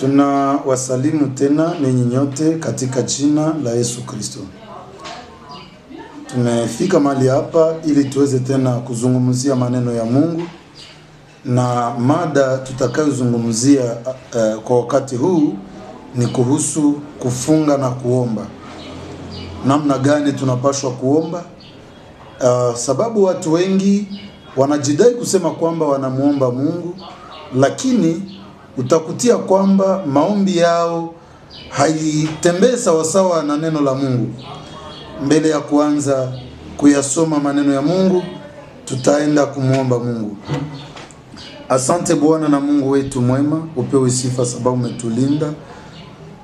Tuna wasalimu tena ninyi nyote katika jina la Yesu Kristo. Tumefika mahali hapa ili tuweze tena kuzungumzia maneno ya Mungu, na mada tutakayozungumzia kwa wakati huu ni kuhusu kufunga na kuomba. Namna gani tunapaswa kuomba? Sababu watu wengi wanajidai kusema kwamba wanamuomba Mungu, lakini utakutia kwamba maombi yao haitembei sawasawa na neno la Mungu. Mbele ya kuanza kuyasoma maneno ya Mungu, tutaenda kumuomba Mungu. Asante Bwana na Mungu wetu mwema, upewe sifa sababu umetulinda,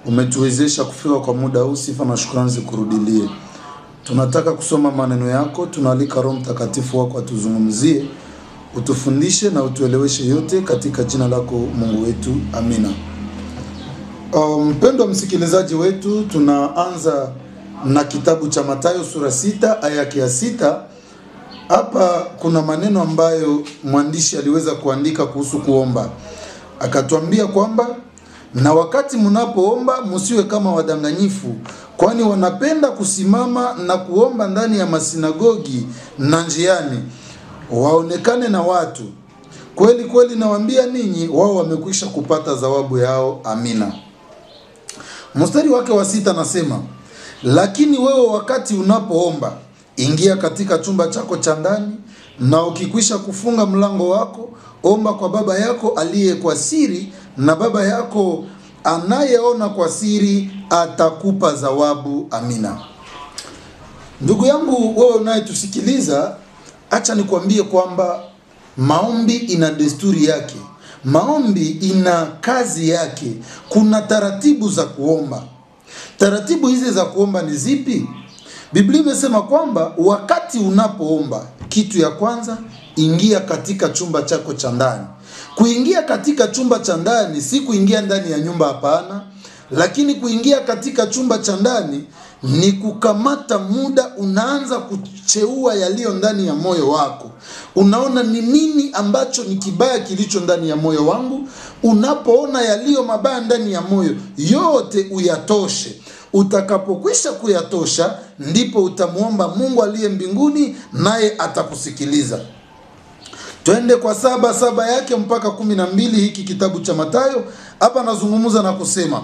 umetuwezesha kufika kwa muda huu. Sifa na shukrani zikurudilie. Tunataka kusoma maneno yako, tunaalika Roho Mtakatifu wako atuzungumzie, utufundishe na utueleweshe yote katika jina lako Mungu wetu. Amina. Mpendwa msikilizaji wetu, tunaanza na kitabu cha Mathayo sura 6 aya ya 6. Hapa kuna maneno ambayo mwandishi aliweza kuandika kuhusu kuomba. Akatuambia kwamba na wakati mnapoomba msiwe kama wadanganyifu, kwani wanapenda kusimama na kuomba ndani ya masinagogi na njiani, waonekane na watu. Kweli kweli nawaambia ninyi, wao wamekwisha kupata thawabu yao. Amina. Mstari wake wa 6 nasema, lakini wewe wakati unapoomba, ingia katika chumba chako cha ndani, na ukikwisha kufunga mlango wako, omba kwa Baba yako aliye kwa siri, na Baba yako anayeona kwa siri atakupa thawabu. Amina. Ndugu yangu wewe unayetusikiliza, acha nikwambie kwamba maombi ina desturi yake. Maombi ina kazi yake. Kuna taratibu za kuomba. Taratibu hizi za kuomba ni zipi? Biblia imesema kwamba wakati unapoomba, kitu ya kwanza, ingia katika chumba chako cha ndani. Kuingia katika chumba cha ndani si kuingia ndani ya nyumba, hapana. Lakini kuingia katika chumba cha ndani ni kukamata muda, unaanza kucheua yaliyo ndani ya moyo wako. Unaona ni nini ambacho ni kibaya kilicho ndani ya moyo wangu. Unapoona yaliyo mabaya ndani ya moyo, yote uyatoshe. Utakapokwisha kuyatosha, ndipo utamuomba Mungu aliye mbinguni, naye atakusikiliza. Twende kwa 7:7 yake mpaka 12, hiki kitabu cha Mathayo. Hapa nazungumza na kusema,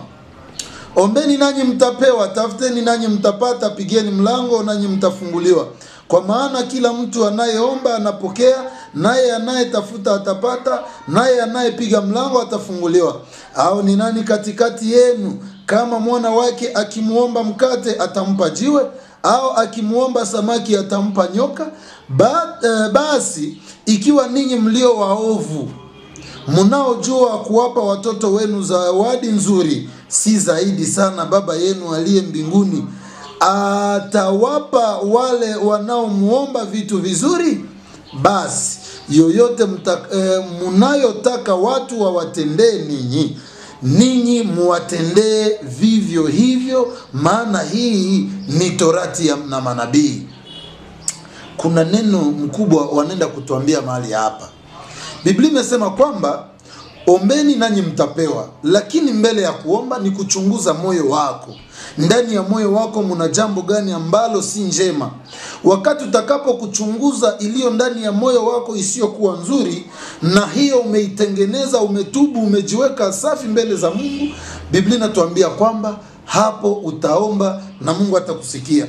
ombeni nanyi mtapewa, tafuteni nanyi mtapata, pigeni mlango nanyi mtafunguliwa. Kwa maana kila mtu anayeomba anapokea, naye anayetafuta atapata, naye anayepiga mlango atafunguliwa. Au ni nani katikati yenu kama mwana wake akimuomba mkate atampa jiwe, au akimuomba samaki atampa nyoka? Basi ikiwa ninyi mlio waovu mnaojua kuwapa watoto wenu zawadi nzuri, si zaidi sana Baba yenu aliye mbinguni atawapa wale wanaomuomba vitu vizuri? Basi yoyote mnayotaka watu wawatendee ninyi, ninyi muwatendee vivyo hivyo, maana hii ni torati na manabii. Kuna neno mkubwa wanaenda kutuambia mahali hapa. Biblia imesema kwamba ombeni nanyi mtapewa, lakini mbele ya kuomba ni kuchunguza moyo wako. Ndani ya moyo wako mna jambo gani ambalo si njema? Wakati utakapo kuchunguza iliyo ndani ya moyo wako isiyokuwa nzuri, na hiyo umeitengeneza, umetubu, umejiweka safi mbele za Mungu, Biblia inatuambia kwamba hapo utaomba na Mungu atakusikia.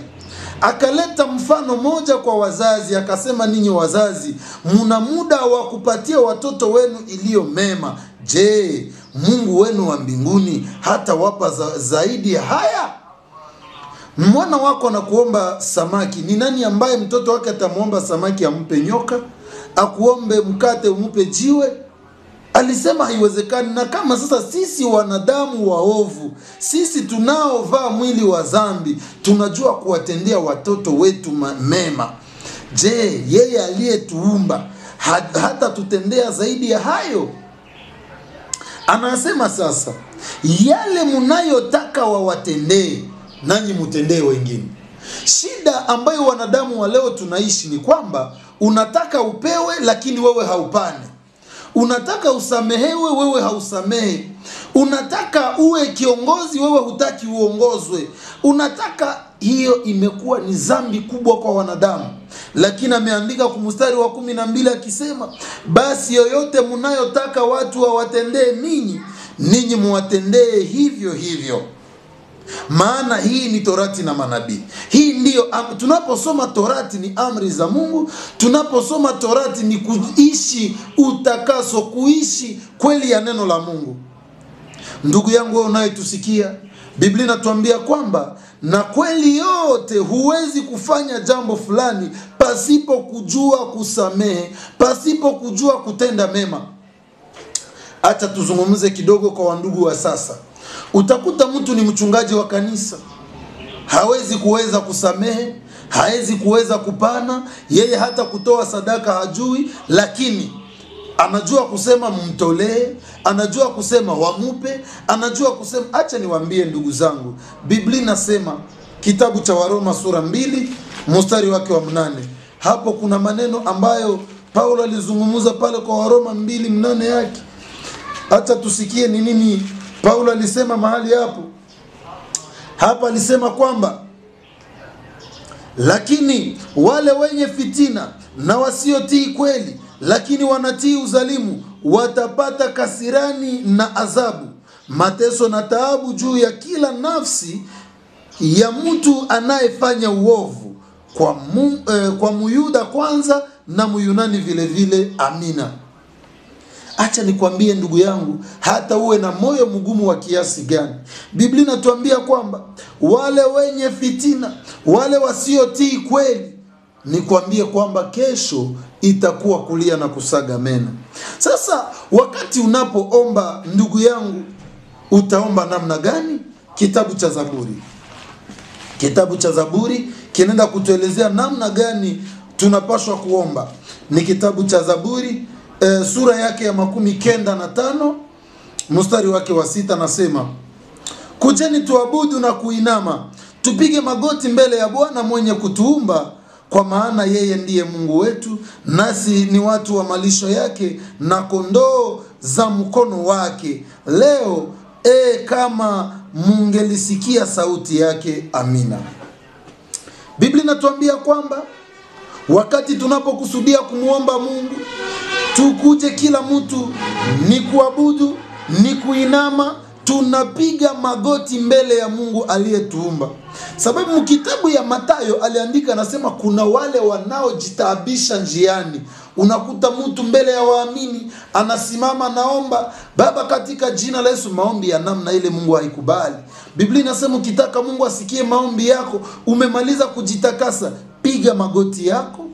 Akaleta mfano moja kwa wazazi, akasema ninyi wazazi mna muda wa kupatia watoto wenu iliyo mema. Je, Mungu wenu wa mbinguni hata wapa zaidi haya? Mwana wako anakuomba samaki, ni nani ambaye mtoto wake atamuomba samaki ampe nyoka? Akuombe mkate umpe jiwe? Alisema haiwezekani. Na kama sasa sisi wanadamu waovu, sisi tunaovaa mwili wa dhambi, tunajua kuwatendea watoto wetu mema, je, yeye aliyetuumba hata tutendea zaidi ya hayo? Anasema sasa, yale mnayotaka wawatendee, nanyi mtendee wengine. Shida ambayo wanadamu wa leo tunaishi ni kwamba unataka upewe lakini wewe haupane. Unataka usamehewe, wewe hausamehe. Unataka uwe kiongozi, wewe hutaki uongozwe. Unataka, hiyo imekuwa ni dhambi kubwa kwa wanadamu. Lakini ameandika kwa mstari wa 12 akisema, basi yoyote mnayotaka watu wawatendee ninyi, ninyi muwatendee hivyo hivyo. Maana hii ni Torati na manabii. Hii ndiyo tunaposoma Torati ni amri za Mungu. Tunaposoma Torati ni kuishi utakaso, kuishi kweli ya neno la Mungu. Ndugu yangu wewe unayetusikia, Biblia inatuambia kwamba na kweli yote huwezi kufanya jambo fulani pasipo kujua kusamehe, pasipo kujua kutenda mema. Acha tuzungumze kidogo kwa wandugu wa sasa. Utakuta mtu ni mchungaji wa kanisa, hawezi kuweza kusamehe, hawezi kuweza kupana, yeye hata kutoa sadaka hajui, lakini anajua kusema mtolee, anajua kusema wamupe, anajua kusema. Acha niwaambie ndugu zangu, Biblia inasema kitabu cha Waroma sura 2 mstari wake wa 8. Hapo kuna maneno ambayo Paulo alizungumza pale kwa Waroma 2:8 yake. Acha tusikie ni nini Paulo alisema mahali hapo. Hapa alisema kwamba lakini wale wenye fitina na wasiotii kweli, lakini wanatii uzalimu, watapata kasirani na adhabu, mateso na taabu juu ya kila nafsi ya mtu anayefanya uovu, kwa Muyuda kwanza na Muyunani vile vile. Amina. Acha nikwambie ndugu yangu, hata uwe na moyo mgumu wa kiasi gani, Biblia inatuambia kwamba wale wenye fitina, wale wasiotii kweli, nikwambie kwamba kesho itakuwa kulia na kusaga meno. Sasa wakati unapoomba ndugu yangu, utaomba namna gani? Kitabu cha Zaburi. Kitabu cha Zaburi kinaenda kutuelezea namna gani tunapaswa kuomba. Ni kitabu cha Zaburi sura yake ya 95 mstari wake wa 6, nasema, kujeni tuabudu na kuinama, tupige magoti mbele ya Bwana mwenye kutuumba, kwa maana yeye ndiye Mungu wetu, nasi ni watu wa malisho yake na kondoo za mkono wake. Leo kama mungelisikia sauti yake. Amina. Biblia inatuambia kwamba wakati tunapokusudia kumuomba Mungu, tukuje kila mtu ni kuabudu, ni kuinama, tunapiga magoti mbele ya Mungu aliyetuumba. Sababu kitabu ya Mathayo aliandika, anasema kuna wale wanaojitaabisha njiani. Unakuta mtu mbele ya waamini anasimama naomba, Baba katika jina la Yesu. Maombi ya namna ile Mungu haikubali. Biblia inasema ukitaka Mungu asikie maombi yako, umemaliza kujitakasa, piga magoti yako.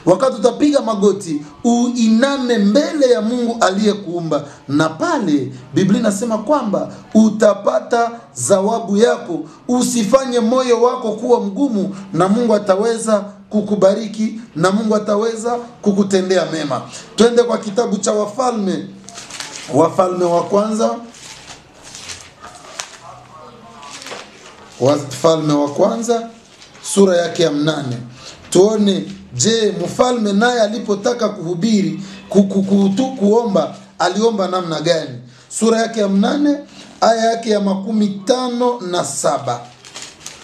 Wakati utapiga magoti, uiname mbele ya Mungu aliyekuumba, na pale Biblia inasema kwamba utapata zawabu yako. Usifanye moyo wako kuwa mgumu, na Mungu ataweza kukubariki na Mungu ataweza kukutendea mema. Twende kwa kitabu cha Wafalme, Wafalme wa kwanza, Wafalme wa kwanza sura yake ya 8. Tuone, je, mfalme naye alipotaka kuhubiri, kuomba, aliomba namna gani? Sura yake ya 8 aya yake ya 57.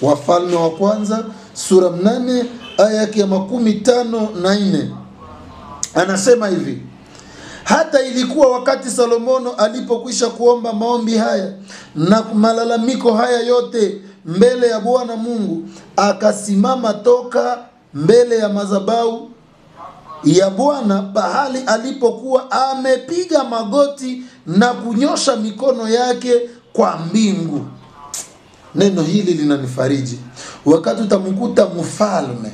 Wafalme wa kwanza sura 8 aya yake ya 54. Anasema hivi: hata ilikuwa wakati Salomono alipokwisha kuomba maombi haya na malalamiko haya yote mbele ya Bwana Mungu, akasimama toka mbele ya madhabahu ya Bwana pahali alipokuwa amepiga magoti na kunyosha mikono yake kwa mbingu. Neno hili linanifariji. Wakati utamkuta mfalme,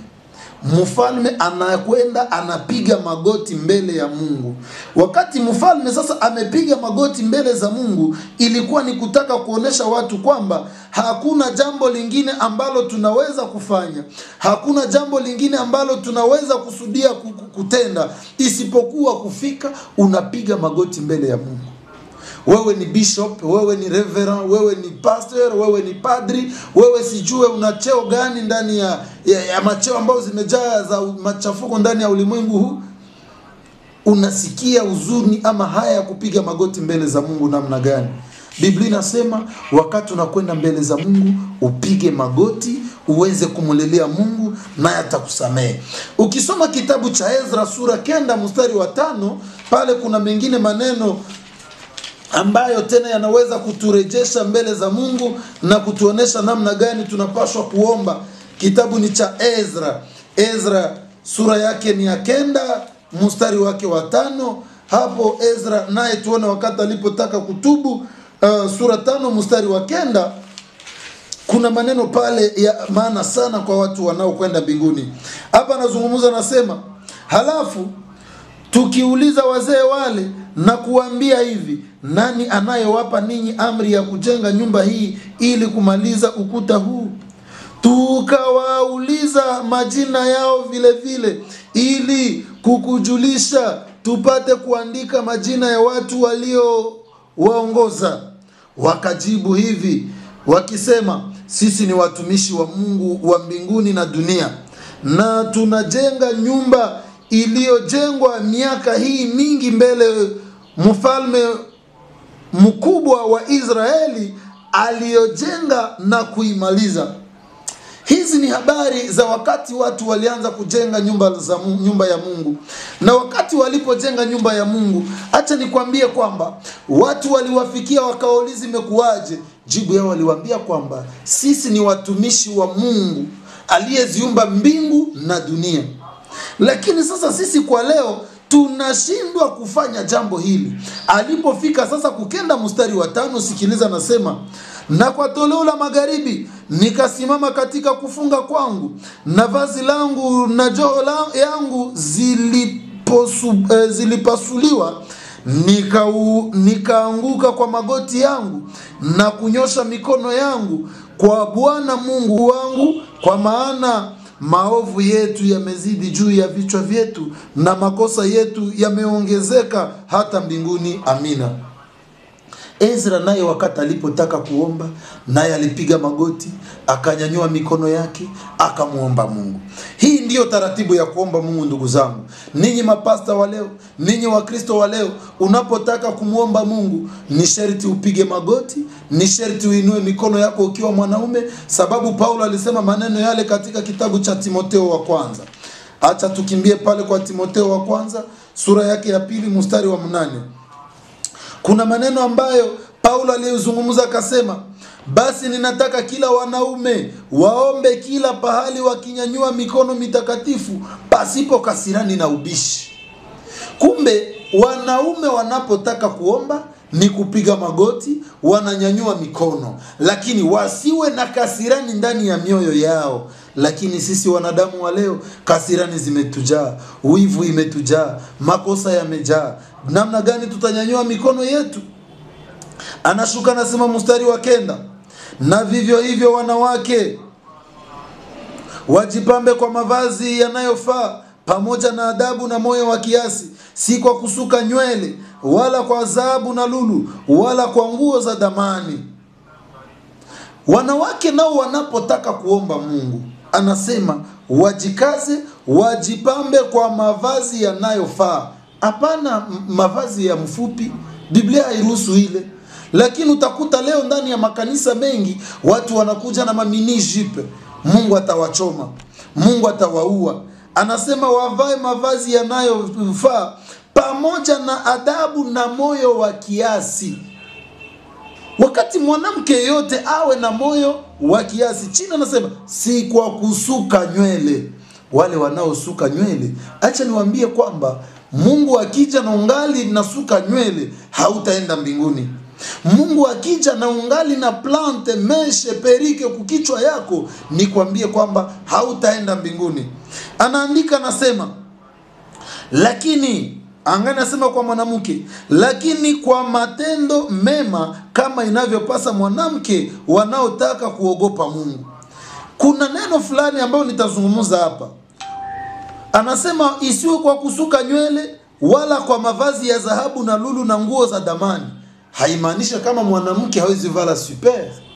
mfalme anakwenda anapiga magoti mbele ya Mungu. Wakati mfalme sasa amepiga magoti mbele za Mungu, ilikuwa ni kutaka kuonesha watu kwamba hakuna jambo lingine ambalo tunaweza kufanya, hakuna jambo lingine ambalo tunaweza kusudia kutenda isipokuwa kufika unapiga magoti mbele ya Mungu. Wewe ni bishop, wewe ni reverend, wewe ni pastor, wewe ni padri, wewe sijue una cheo gani ndani ya macheo ambayo zimejaa za machafuko ndani ya ulimwengu huu. Unasikia huzuni ama haya ya kupiga magoti mbele za Mungu namna gani? Biblia inasema wakati unakwenda mbele za Mungu upige magoti uweze kumulilia Mungu naye atakusamehe. Ukisoma kitabu cha Ezra sura 9 mstari wa 5, pale kuna mengine maneno ambayo tena yanaweza kuturejesha mbele za Mungu na kutuonesha namna gani tunapaswa kuomba. Kitabu ni cha Ezra. Ezra sura yake ni ya 9 mstari wake wa 5. Hapo Ezra naye tuone wakati alipotaka kutubu, sura 5 mstari wa 9, kuna maneno pale ya maana sana kwa watu wanaokwenda mbinguni. Hapa anazungumza, anasema, halafu tukiuliza wazee wale na kuambia hivi, nani anayewapa ninyi amri ya kujenga nyumba hii ili kumaliza ukuta huu? Tukawauliza majina yao vile vile ili kukujulisha tupate kuandika majina ya watu walio waongoza. Wakajibu hivi wakisema, sisi ni watumishi wa Mungu wa mbinguni na dunia, na tunajenga nyumba iliyojengwa miaka hii mingi mbele mfalme mkubwa wa Israeli aliyojenga na kuimaliza. Hizi ni habari za wakati watu walianza kujenga nyumba ya Mungu. Na wakati walipojenga nyumba ya Mungu, acha nikwambie kwamba watu waliwafikia wakawauliza imekuwaje? Jibu yao waliwaambia kwamba sisi ni watumishi wa Mungu aliyeziumba mbingu na dunia. Lakini sasa sisi kwa leo tunashindwa kufanya jambo hili. Alipofika sasa kukenda mstari wa 5, sikiliza, nasema, na kwa toleo la magharibi nikasimama katika kufunga kwangu, na vazi langu na joho yangu zilipasuliwa, nikaanguka kwa magoti yangu na kunyosha mikono yangu kwa Bwana Mungu wangu, kwa maana maovu yetu yamezidi juu ya vichwa vyetu na makosa yetu yameongezeka hata mbinguni. Amina. Ezra naye wakati alipotaka kuomba, naye alipiga magoti, akanyanyua mikono yake, akamuomba Mungu. Hii ndiyo taratibu ya kuomba Mungu, ndugu zangu. Ninyi mapasta wa leo, ninyi Wakristo wa leo, unapotaka kumuomba Mungu, ni sharti upige magoti, ni sharti uinue mikono yako ukiwa mwanaume, sababu Paulo alisema maneno yale katika kitabu cha Timotheo wa kwanza. Acha tukimbie pale kwa Timotheo wa kwanza, sura yake ya 2 mstari wa 8. Kuna maneno ambayo Paulo aliyozungumza akasema, basi ninataka kila wanaume waombe kila pahali wakinyanyua mikono mitakatifu pasipo kasirani na ubishi. Kumbe wanaume wanapotaka kuomba ni kupiga magoti, wananyanyua mikono, lakini wasiwe na kasirani ndani ya mioyo yao. Lakini sisi wanadamu wa leo, kasirani zimetujaa, wivu imetujaa, makosa yamejaa. Namna gani tutanyanyua mikono yetu? Anashuka anasema mstari wa 9, na vivyo hivyo wanawake wajipambe kwa mavazi yanayofaa pamoja na adabu na moyo wa kiasi, si kwa kusuka nywele wala kwa dhahabu na lulu wala kwa nguo za damani. Wanawake nao wanapotaka kuomba Mungu, anasema wajikaze, wajipambe kwa mavazi yanayofaa. Hapana mavazi ya mfupi, Biblia hairuhusu ile. Lakini utakuta leo ndani ya makanisa mengi watu wanakuja na mamini jipe. Mungu atawachoma, Mungu atawaua. Anasema wavae mavazi yanayofaa pamoja na adabu na moyo wa kiasi. Wakati mwanamke yote awe na moyo wa kiasi. Chini anasema si kwa kusuka nywele. Wale wanaosuka nywele, acha niwaambie kwamba Mungu akija na ungali nasuka nywele, hautaenda mbinguni. Mungu akija na ungali na plante, meshe, perike kukichwa yako, nikwambie kwamba hautaenda mbinguni. Anaandika anasema, lakini angani anasema kwa mwanamke, lakini kwa matendo mema kama inavyopasa mwanamke wanaotaka kuogopa Mungu. Kuna neno fulani ambayo nitazungumza hapa. Anasema isiwe kwa kusuka nywele wala kwa mavazi ya dhahabu na lulu na nguo za damani. Haimaanishi kama mwanamke hawezi vala super.